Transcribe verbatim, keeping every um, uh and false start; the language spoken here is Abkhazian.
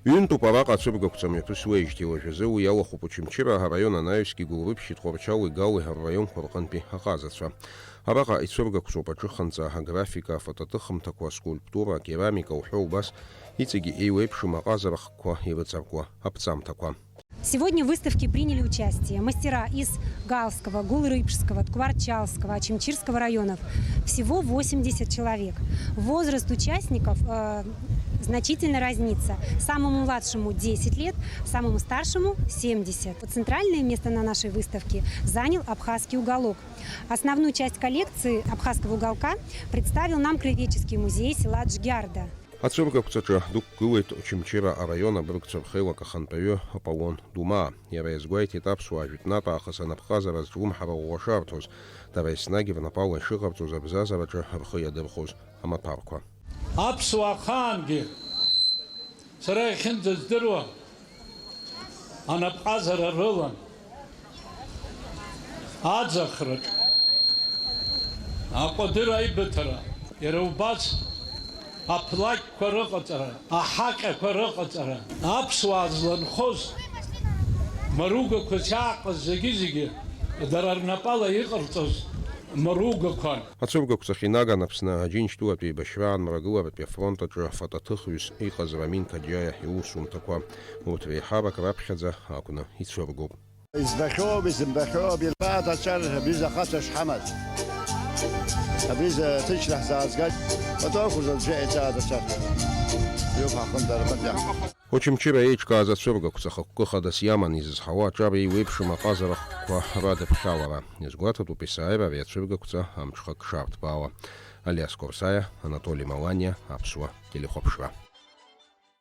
Ҩынтәуп араҟа ацәыргақәҵа мҩаԥысуеижьҭеи уажәазы, уи иалахәуп Очамчыра араион анаҩсгьы Гәылрыԥшьи Тҟәарчали Галеи арраионқәа рҟынтәи аҟазацәа. Араҟа ицәыргақәҵоуп аҿыханҵа, аграфика, афотоҭыхымҭақәа, аскульптура, акерамика уҳәа убас иҵегьы еиуеиԥшым аҟазара хкқәа ирыҵаркуа аԥҵамҭақәа. Сегодня в выставке приняли участие мастера из Галского, Гулрыпшского, Ткварчалского, Очамчирского районов. Всего восемьдесят человек. Возраст участников, э, значительно разнится. Самому младшему десять лет, самому старшему семьдесят. Центральное место на нашей выставке занял абхазский уголок. Основную часть коллекции абхазского уголка представил нам краеведческий музей села Джгьарда. Ацәыргақәҵаҿы дықәгылеит Очамчыра араион абыргцәа рхеилак ахантәаҩы Аполлон Думаа. Иара иазгәеиҭеит, аԥсуаа жәытәнатә аахыс анапҟазара зҿлымҳара ӷәӷәа шарҭоз, дара еснагь рнапала ишыҟарҵоз абзазараҿы рхы иадырхәоз амаҭәарқәа. Аԥсуаа ахаангьы сара иахьынӡаздыруа анапҟазара рылан. Аӡахраҿ, аҟәадыр аибыҭара, иара убас аплакьқәа рыҟаҵара, аҳаҟьақәа рыҟаҵара, аԥсуаа зланхоз маругақәас иааҟаз зегьы-зегьы дара рнапала иҟарҵоз маругақәан. Ацәыргақәҵахь инаган Аԥсны Аџьынџьтәылатә еибашьраан мрагыларатәи афронт аҿы афотоҭыхҩыс иҟаз Рамин Каџьаиа иусумҭақәа, урҭ реиҳарак раԥхьаӡа акәны ицәыргоуп. Избахьоуп, исымбахьоуп, илбааҭ аҿар абри изы ахацәа шҳамаз. Абри изы ҭынчра ҳзаазгаз, пату ақәырҵаз бжьаҟа иҵааӡацәар. Иоуп ҳахынтә арҟынтә иаҳ-. Очамчыра еиҿкааз ацәыргақәҵа хықәкы хадас иаман, изызҳауа аҿар еиуеиԥшым аҟазара хкқәа радыԥхьалара. Иазгәаҭатәуп есааира ари ацәыргақәҵа амҽхак шарҭбаауа. Алиас Корсаиа, Анатоли Маланиа, Аԥсуа телехәаԥшра.